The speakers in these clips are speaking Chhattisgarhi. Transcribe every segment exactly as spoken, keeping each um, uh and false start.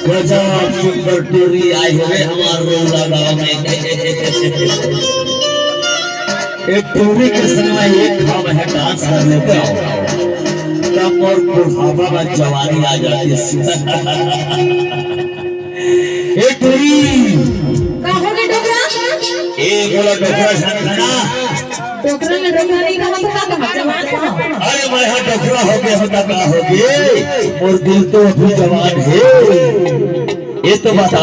गजब सुंदर टूरी आए हवे हमार रौला गांव में। एक टूरी के संग में एक घांव में डांस कर लेते हो, तब मोर बुढ़ापा में जवानी आ जाती। ए टूरी, का हो गे डोकरा? ए मोला डोकरा झन कहना। डोकरा में डोकरा नहीं कहा तो का कहा? जवान कहा? अरे मैं हा डोकरा हो गया होता का हो गए? मोर दिल तो अभी जवान है। ये तो बता,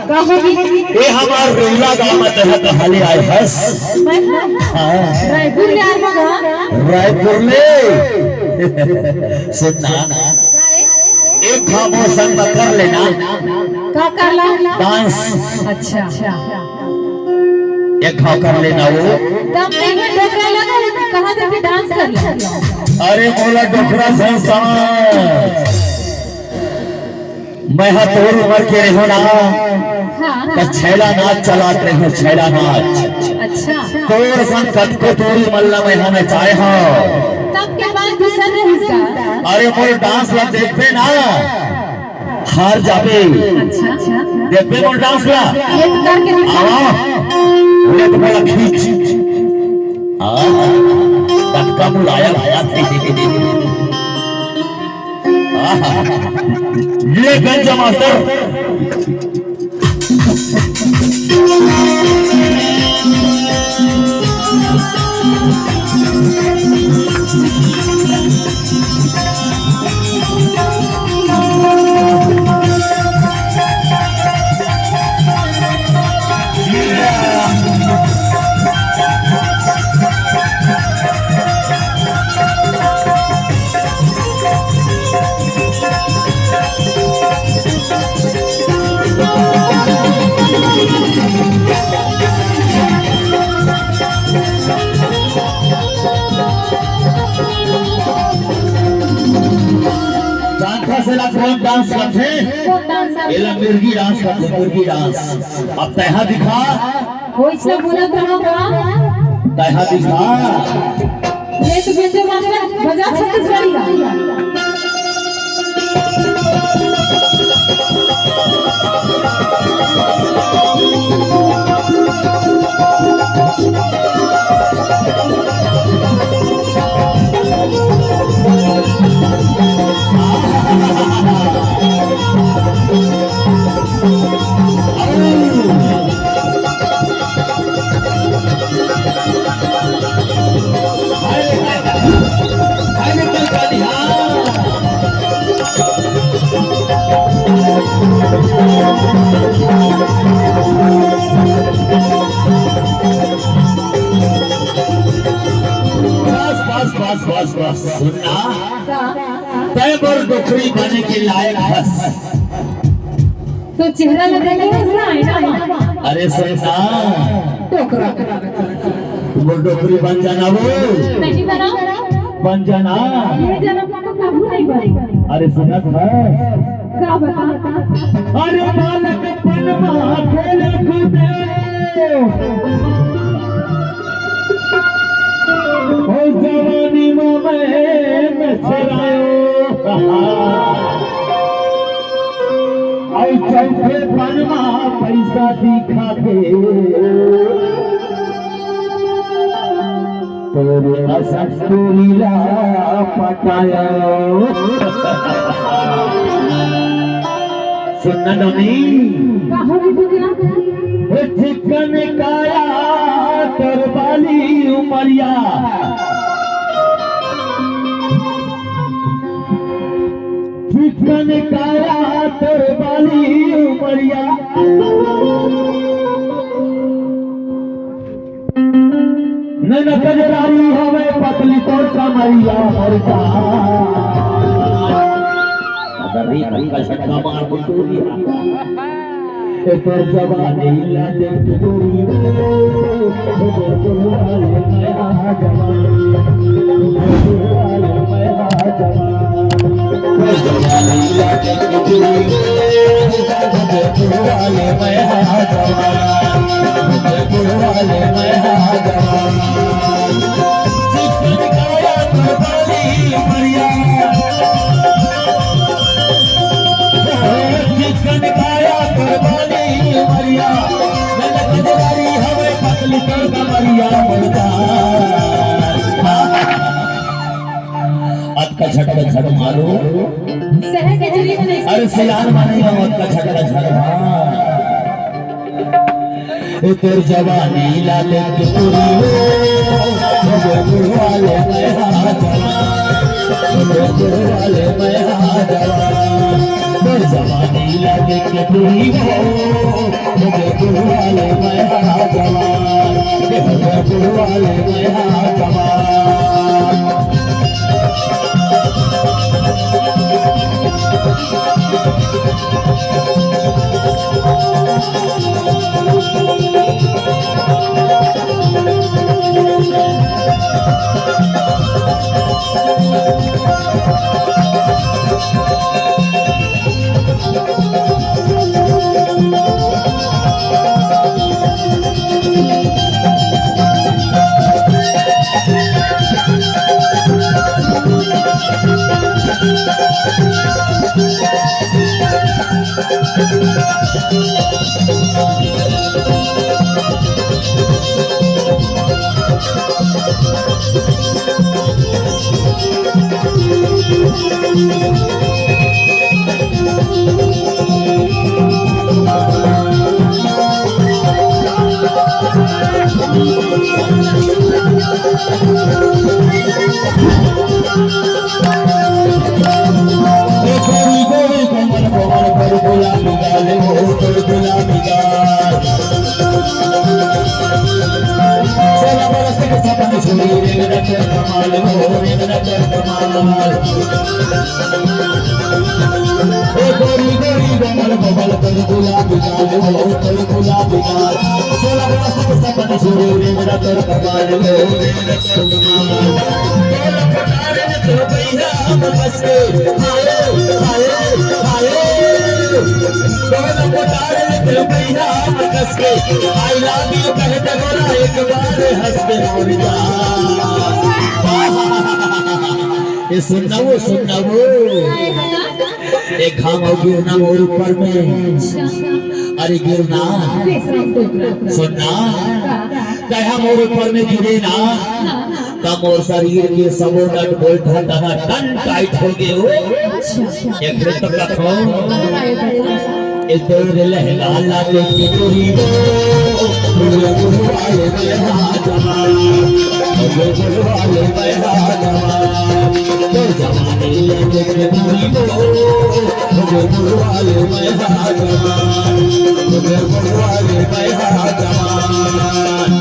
का हो गे? ए हमार रौला गांव में तहत हाले आए हस। मैं हा? हाँ। रायपुर ले आए हस का? रायपुर ले। सुन ना, एक घांव मोर संग में कर लेना। का करना? डांस। अच्छा। एक घांव कर लेना वो। तब कहीं डोकरा लगा, कहा था कि डांस कर ले। अरे मोला डोकरा संस्था। मैं हा तोर उम्र के रहो ना। हाँ, त हाँ। छैला नाच चलात रहे हो, छैला नाच। अच्छा। तोर सन कतको टूरी मन ला मैं हा नचाए हो। तब के बाद दूसर रहिस का? अरे मोर डांस ला देखबे ना, हार जाबे। अच्छा। देखबे मोर डांस ला। ये तो करके दिखा। आवा। ले तो मोला खींच। हाँ। कतका बुलाया भाया। आहा। ये गंज मास्टर। जानथस एला कौन डांस कथे? कौन डांस? एला मिर्गी डांस कथे, मिर्गी डांस। अब तैहा दिखा। वइसना बोलत रहो का? तैहा दिखा। ये तो बेंजो मास्टर बजा छत्तीसगढ़ी का। बस, बस, बस, बस, बस। सुन ना, का? तैं मोर डोकरी बने के लायक हस। तो चेहरा लगा के हंसना है ना? अरे सुन ना। डोकरा। वो डोकरी बन जाना वो। नहीं बना। बन जाना। ये जन्म में तो कभू नहीं बनी। अरे सुनत हस। का बता? अरे बालकपन मा खेले कूदे। ओ जवानी मा मैं मछरायो। अउ चौथेपन मा पैसा दिखा के तोरे असन टूरी ला पटायो। सुन ना नोनी। का हो रे दुनिया? हे चिकन काया तोर बाली उमरिया। चिकन काया तोर बाली उमरिया। नैन कजरारी हवे पतली तोर कमरिया मोर जान। अगर रे हल्का झटका मार को टूरी। ए तोर जवानी ला देख के टूरी। ए तोर जवानी ला देख के टूरी। अतका झटका झट मारो। शहर के जरिए में नहीं। अरे सियान माने का अतका झटका झट मार। ए तोर जवानी ला देख के टूरी हो, मुझे बुढ़वा ले मैं हाथ जवान, मुझे बुढ़वा ले मैं हाथ जवान। तोर जवानी ला देख के टूरी हो, मुझे बुढ़वा ले मैं हाथ जवान, मुझे बुढ़वा ले मैं हाथ जवान। I love you कह दे बोला एक बार हंस के और जा। ये सुनना वो, सुनना वो। एक घाम अउ गिरना मोर ऊपर में। अरे गिरना। सुनना। कहा मोर ऊपर में गिरे ना। त मोर शरीर के सबो नट बोल्ट ह टनाटन टाइट हो गे हो। अच्छा। एक मिनट तक रखो। ए तोर लहला ला के टूरी वो, बुलबुल वाले मैं हाथ जवान, बुलबुल वाले मैं हाथ जवान। तो जवानी ला के टूरी वो, बुलबुल वाले मैं हाथ जवान, बुलबुल वाले मैं हाथ जवान।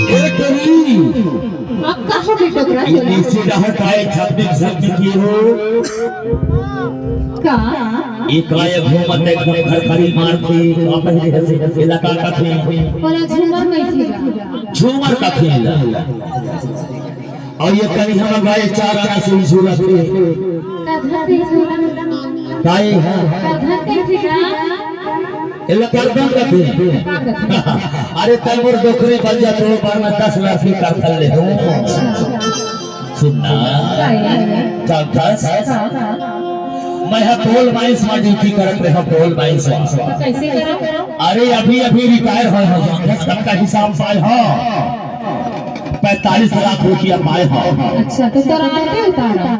ए करी, अब का हो गए डोकरा ये तोला? नीचे रहत आए छपनी छपनी की हो। का? ये काय घूमत एकदम खरखरी मार के, का पहले हंसे हंसे लगा कथे। ओला झूमर कहिथे गा। झूमर कथे ला। अउ ये कनी हम गाय चार आना से झूलत हे। का धरती झूला? काय है? का धरती झूला? एला करदन कथे। अरे तैं मोर डोकरी बन जा, तो बार मैं दस लाख की करथल ले हूँ। सुनना। काय है? चल दस। हाँ, हाँ। मैं हा कोल माइंस मा ड्यूटी करत रहे हूँ, कोल माइंस मा। तो कैसे करो? अरे अभी अभी रिटायर होय हूँ, दस घंटा हिसाब पाए हूँ, पैंतालीस लाख रुपया पाए हूँ। अच्छा, तो तोर आते उतारा?